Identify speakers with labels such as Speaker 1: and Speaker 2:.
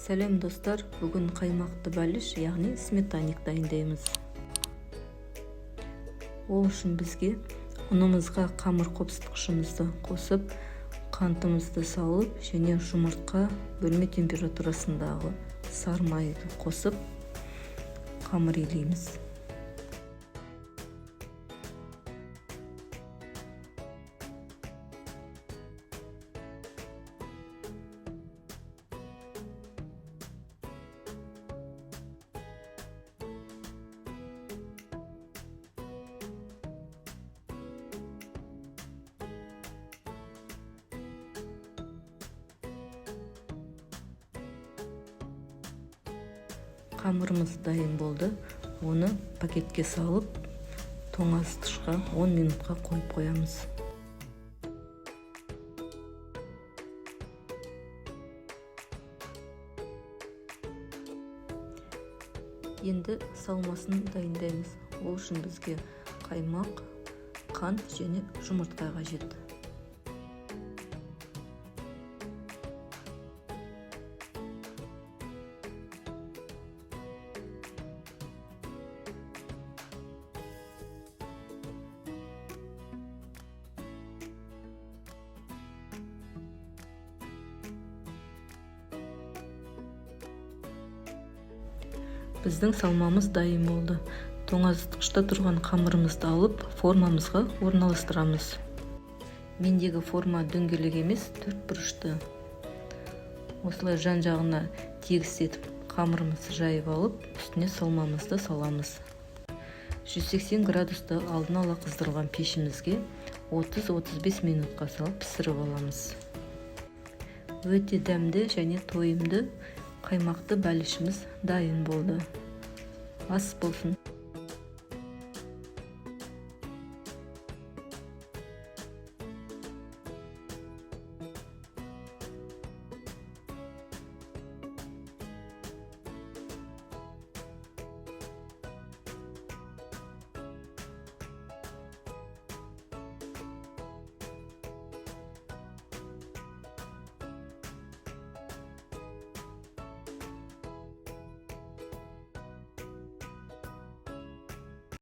Speaker 1: Сәлем, достар! Бүгін қаймақты бәліш, яғни сметанник дайындаймыз. Ол үшін бізге ұнымызға қамыр қопсытқышымызды қосып, қантымызды салып және жұмыртқа, бөлме температурасындағы сары майды қосып, қамыр илейміз. Қамырымыз дайын болды. Оны пакетке салып, тоңазытқышқа 10 минутқа қойып қоямыз. Енді салмасын дайындаймыз. Ол үшін бізге қаймақ, қант және жұмыртқа қажет. Біздің салмамыз дайын болды. Тоңазытқышта тұрған қамырымызды алып, формамызға орналастырамыз. Мендегі форма дөңгелек емес, төрт бұрышты. Осылай жан жағына тегістетіп, қамырымызды жайып алып, үстіне салмамызды саламыз. 180 градуста алдын ала қыздырылған пешімізге 30-35 минутқа салып пісіріп аламыз. Өте дәмді және тойымды қаймақты бәлішіміз дайын болды. Ас болсын!